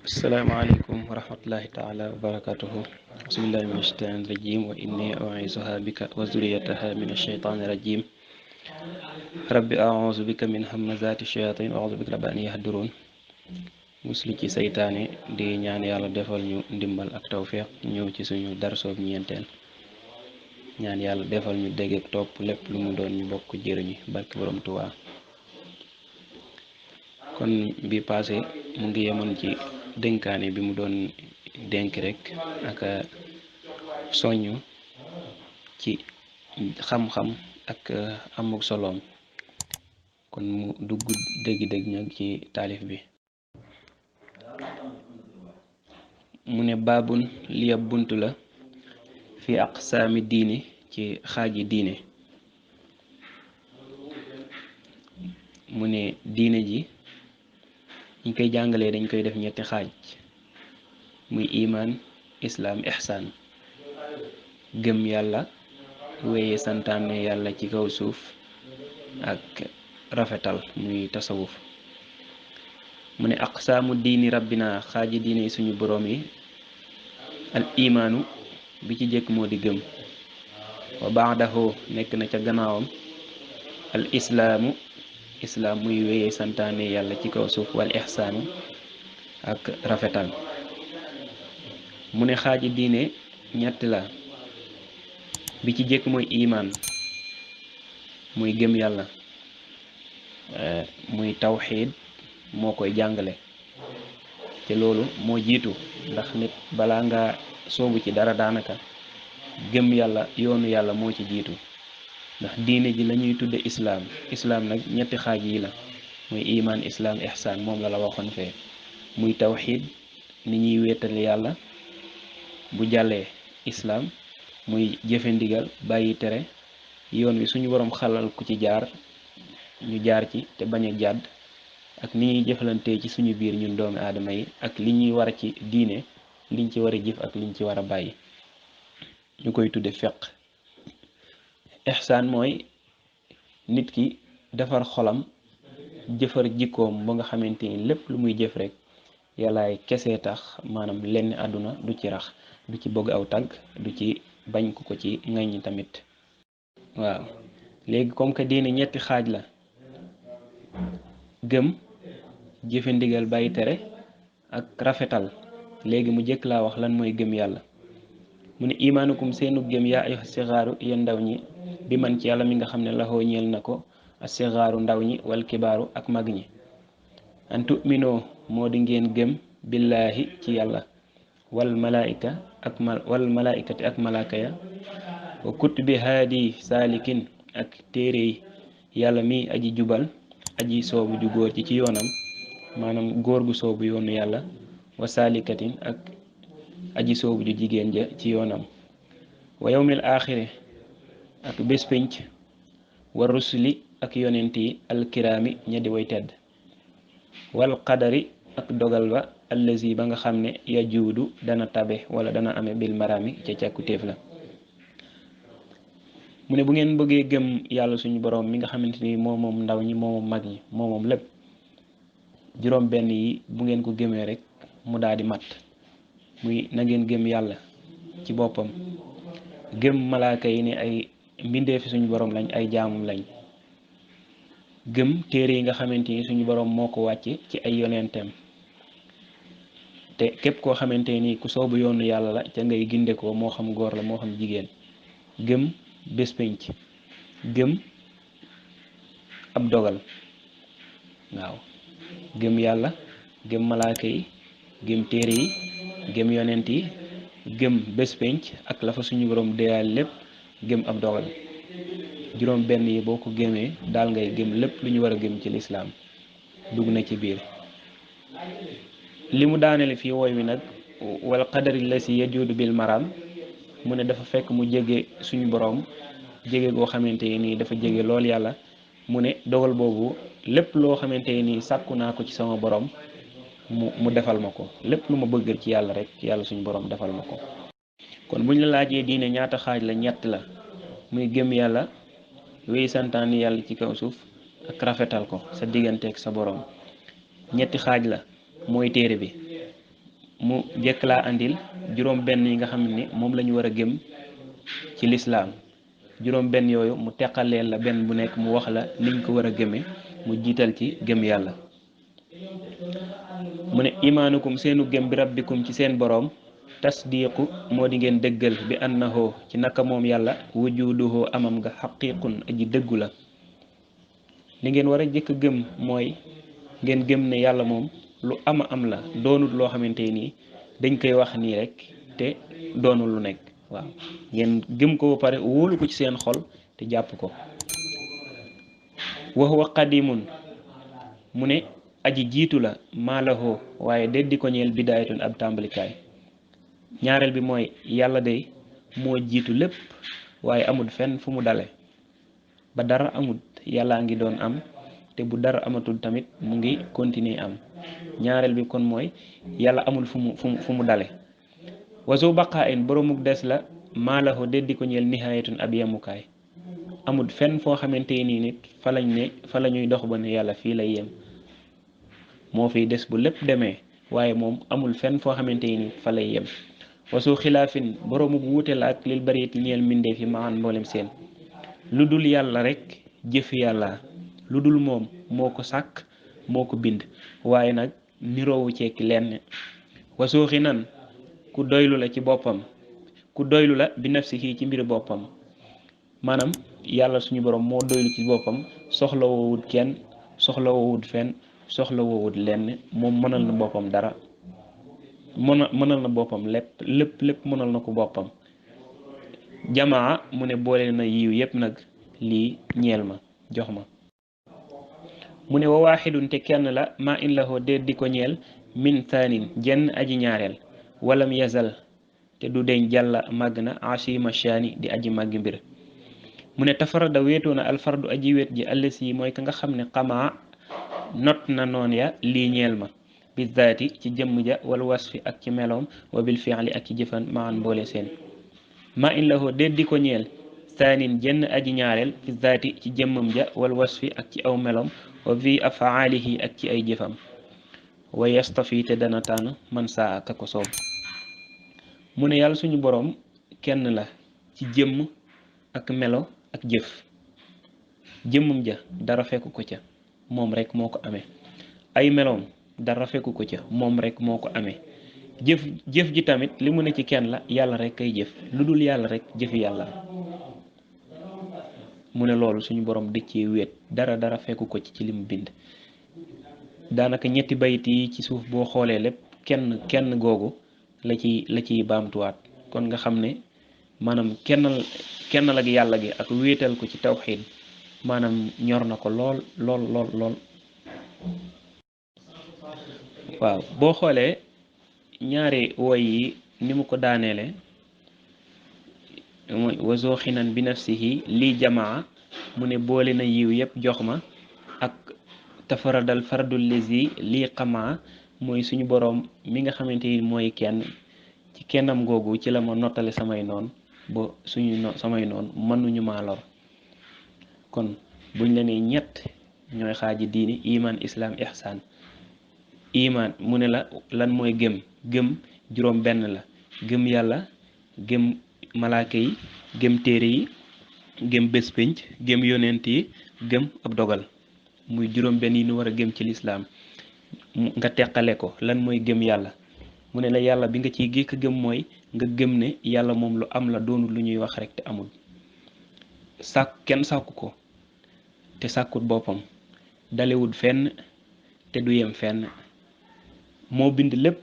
asalaamaaleykum wa rahmatullahi taala wa barakatuhu bismillahi min asheytaani rajim wa inni u'iizuha bika wa zurriyataha min asheytaani rajim rabbi a'uuzu bika min hamazati shayatin wa a'uuzu bika rabbi an yahduruun musli ci saytaane di ñaan yàlla defal ñu ndimbal ak tawfiq ñëw ci suñu darsoob ñeenteel ñaan yàlla defal ñu dégg ak topp lépp lu mu doon ñu bokk jëriñu barke borom Tuubaa kon bi passé mu ngi yemoon ci dénkaane bi mu doon dénk rek ak soññ ci xam-xam ak amuk soloom kon mu dugg dëgg-dëgg nag ci taalif bi mu ne baabun li ab bunt la fi aqsaami diini ci xaaji diine mu ne diine ji ñu koy jàngalee dañ koy def ñetti xaaj muy imaan islaam ihsaan gëm yàlla wéye santaane yàlla ci kaw suuf ak rafetal muy tasawuf mu ne aqsaamu diini rabbina xaaji diine yi suñu boroom yi al imaanu bi ci jëkk moo di gëm wa baadahu nekk na ca gannaawam al islaamu islaam muy wéyee santaane yàlla ci kaw suuf wal ihsaanu ak rafetal mu ne xaaji diine ñett la bi ci jëkk mooy imaan muy gëm yàlla muy tawxiid moo koy jàngale te loolu moo jiitu ndax nit balaa nga soobu ci dara daanaka gëm yàlla yoonu yàlla moo ci jiitu ndax diine ji lañuy tudde islaam nag ñetti xaaj yi la muy imaan islaam ihsaan moom la waxoon fee muy tawxiid ni ñuy wéetale yàlla bu jàllee islaam muy jëfe ndigal bàyyi tere yoon wi suñu boroom xalal ku ci jaar ñu jaar ci te bañ a jàdd ak ni ñuy jëflantee ci suñu biir ñun doomi aadama yi ak li ñuy war ci diine liñ ci war a jëf ak liñ ci war a bàyyi ñu koy tudde fiq ihsaan mooy nit ki defar xolam jëfar jikkoom ba nga xamante ni lépp lu muy jëf rek yàllaay kese tax maanaam lenn àdduna du ci rax du ci bëgg aw tagg du ci bañ ko ci ŋaññi tamit waaw léegi comme que diine ñetti xaaj la gëm jëfe ndigal bàyyi tere ak rafetal léegi mu jëkk laa wax lan mooy gëm yàlla mu ne imaanukum seenu gëm yaa ay sixaaru yéen ndaw ñi bi man ci yàlla mi nga xam ne laxoo ñeel na ko a sixaaru ndaw ñi wal kibaaru ak mag ñi an tuminoo moo di ngeen gëm billaahi ci yàlla wal malaikati ak malaaka ya wa kutubi haadi saalikin ak téere yi yàlla mi aji jubal aji soobu ju góor ci yoonam maanaam góor gu soobu yoonu yàlla wa saalikatin ak aji soobu ju jigéen ja ci yoonam wa yawmil aaxiri ak bés pénc wa rusuli ak yonent yi alkiraami ña di way tedd wal qadari ak dogal ba allazi ba nga xam ne yajuudu dana tabe wala dana ame bil marami ca càkkutéef la mu ne bu ngeen bëggee gëm yàlla suñu boroom mi nga xamante ni moom ndaw ñi moom mag ñi moom lépp juróom benn yi bu ngeen ko gëmee rek mu daal di mat muy na ngeen gëm yàlla ci boppam gëm malaaka yi ne ay mbindeefi suñu boroom lañ ay jaamum lañ gëm téere yi nga xamante ni suñu boroom moo ko wàcce ci ay yonenteem te képp koo xamante ni ku soobu yoonu yàlla la ca ngay gindekoo moo xam góor la moo xam jigéen gëm bés pénc gëm ab dogal waaw gëm yàlla gëm malaaka yi gëm téere yi gëm yonent yi gëm bés pénc ak la fa suñu boroom deyaal lépp gëm ab dogal juróom benn yi boo ko gëmee daal ngay gëm lépp lu ñu war a gëm ci lislaam dugg na ci biir li mu daanele fii wooy wi nag wal qadari la si yajuudu bil maram mu ne dafa fekk mu jege suñu boroom jege goo xamante nii dafa jege lool yàlla mu ne dogal boobu lépp loo xamante nii sàkku naa ko ci sama boroom mu defal ma ko lépp lu ma bëggal ci yàlla rek yàlla suñu boroom defal ma ko kon buñ la laajee diine ñaata xaaj la ñett la muy gëm yàlla wéy santaani yàlla ci kaw suuf ak rafetal ko sa digganteeg sa boroom ñetti xaaj la mooy téere bi mu jëkk laa andil juróom benn yi nga xam ne moom la ñu war a gëm ci lislaam juróom benn yooyu mu teqaleel la benn bu nekk mu wax la niñ ko war a gëme mu jiital ci gëm yàlla mu ne imaanukum seenu gëm bi rabbikum ci seen boroom tasdiqu moo di ngeen dëggal bi annahu ci naka moom yàlla wujuduhu amam nga xaqiqun aji dëggu la li ngeen war a jëkk gëm mooy ngeen gëm ne yàlla moom lu ama am la doonul loo xamante nii dañ koy wax nii rek te doonul lu nekk waaw ngeen gëm ko ba pare wóolu ko ci seen xol te jàpp ko wa huwa qadimun mu ne aji jiitu la maalahu waaye deddi ko ñeel bidaayatun ab tàmbalikaay ñaareel bi mooy yàlla de moo jiitu lépp waaye amul fenn fu mu dale ba dara amul yàllaa ngi doon am te bu dara amatul tamit mu ngi continuer am ñaareel bi kon mooy yàlla amul fu mu dale wasu baqaa in boromuk des la maalahu deddi ko ñeel nihaayatun ab yemukaay amul fenn foo xamante nii nit fa la ñuy dox ba ne yàlla fii lay yem moo fiy des bu lépp demee waaye moom amul fenn foo xamante ni fa lay yem wasu xilaafin boromuk wuute la ak lil bariyati ñeel mbindeef yi maan mboolem seen lu dul yàlla rek jëf yàlla lu dul moom moo ko sàkk moo ko bind waaye nag niroowu ceeki lenn wasuuxi nan ku doylu la ci boppam ku doylu la bi nafsihi ci mbir boppam maanaam yàlla suñu borom moo doylu ci boppam soxla woowut kenn soxla woowut fenn soxla woowut lenn moom mënal na boppam dara mënal na boppam lépp mënal na ko boppam jamaa mu ne boole na yiw yépp nag lii ñeel ma jox ma mu ne wa waaxidun te kenn la ma in lahu déet di ko ñeel min thaanin jenn aji ñaareel walam yazal te du deñ jàlla màgg na asima shaani di aji màggi mbir mu ne tafarada wéetoona alfardu aji wéet ji allasi mooy ka nga xam ne xamaa not na noon ya lii ñeel ma bi zaati ci jëmm ja wal wasfi ak ci meloom wa bil fi'li ak ci jëfan maan boole seen ma in lahu déet di ko ñeel thaanin jenn aji ñaareel fi zaati ci jëmmam ja wal wasfi ak ci aw meloom wa fi afaalihi ak ci ay jëfam wa yastafi te dana tànn man saa ak ko soob mu ne yàlla suñu boroom kenn la ci jëmm ak melo ak jëf jëmmam ja dara fekku ko ca moom rek moo ko amee ay meloom dara fekku ko ca moom rek moo ko amee jëf ji tamit li mu ne ci kenn la yàlla rek kay jëf lu dul yàlla rek jëfi yàlla mu ne loolu suñu borom dëccee wéet dara fekku ko ci li mu bind daanaka ñetti bayit yi ci suuf boo xoolee lépp kenn googu la ciy baamtuwaat kon nga xam ne maanaam kennal ak yàlla gi ak wéetal ko ci tawxiid maanaam ñor na ko lool waaw boo xoolee ñaari woy yi ni mu ko daaneele mooy wasoo xinan bi nafsihi lii jamaa mu ne boole na yiw yépp jox ma ak tafaradal faradul lesi lii xamaa mooy suñu boroom mi nga xamante ni mooy kenn ci kennam googu ci la ma nottale samay noon ba samay noon mënuñu maa lor kon buñ la nee ñett ñooy xaaji diini iman islam ihsan iman mu ne la lan mooy gëm juróom benn la gëm yàlla gëm malaaka yi gëm téere yi gëm bés pénc gëm yonent yi gëm ab dogal muy juróom benn yi nu war a gëm ci lislaam nga teqale ko lan mooy gëm yàlla mu ne la yàlla bi nga ciy gékk gëm mooy nga gëm ne yàlla moom lu am la doonul lu ñuy wax rek te amul kenn sàkku ko te sàkkut boppam dalewul fenn te du yem fenn moo bind lépp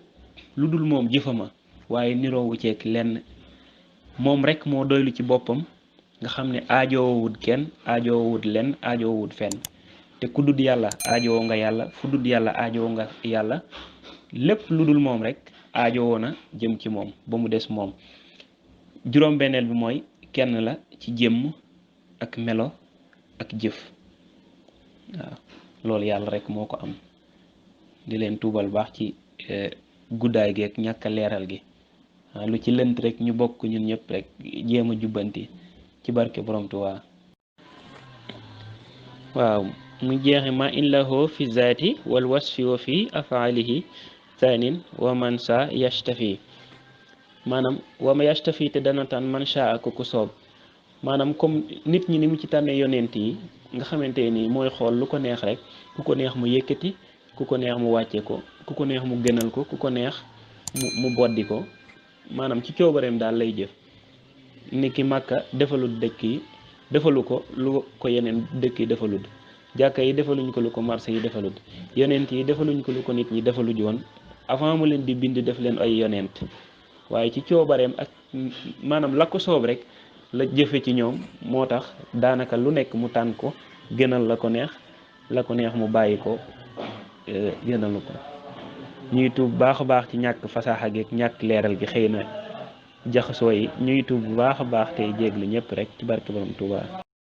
lu dul moom jëfama waaye niroowu ceek lenn moom rek moo doylu ci boppam nga xam ne aajoowut kenn aajoowut lenn aajoowut fenn te ku dul yàlla aajowoo nga yàlla fu dul yàlla aajowoo nga yàlla lépp lu dul moom rek aajowoo na jëm ci moom ba mu des moom juróom-benneel bi mooy kenn la ci jëmm ak melo ak jëf waaw loolu yàlla rek moo ko am di leen tuubal baax ci guddaay gi ak ñàkk a leeral gi lu ci lënt rek ñu bokk ñun ñëpp rek jéem a jubbanti ci barke borom Tuubaa waaw mu jeexe ma in lahu fi zaati wal wasfi wa fi afaalihi thaanin wa man saa yashtafi maanaam wa ma yashtafi te dana tànn man shaa ko ku soob maanaam comme nit ñi ni mu ci tànnee yonent yi nga xamante ni mooy xool lu ko neex rek ku ko neex mu yëkkati ku ko neex mu wàcce ko ku ko neex mu gënal ko ku ko neex mu boddi ko maanaam ci coobareem daal lay jëf ni ki Màkka defalul dëkk yi defalu ko lu ko yeneen dëkk yi defalut jàkka yi defaluñ ko lu ko marché yi defalut yonent yi defaluñ ko lu ko nit ñi defaluj woon avant mu leen di bind def leen ay yonent waaye ci coobareem ak maanaam la ko soob rek la jëfe ci ñoom moo tax daanaka lu nekk mu tànn ko gënal la ko neex mu bàyyi ko gënalu ko ñuy tuub baax a baax ci ñàkk fasaaxa gi ak ñàkk leeral gi xëy na jaxasoo yi ñuy tuub bu baax a baax tey jéglu ñëpp rek ci barke borom Tuubaa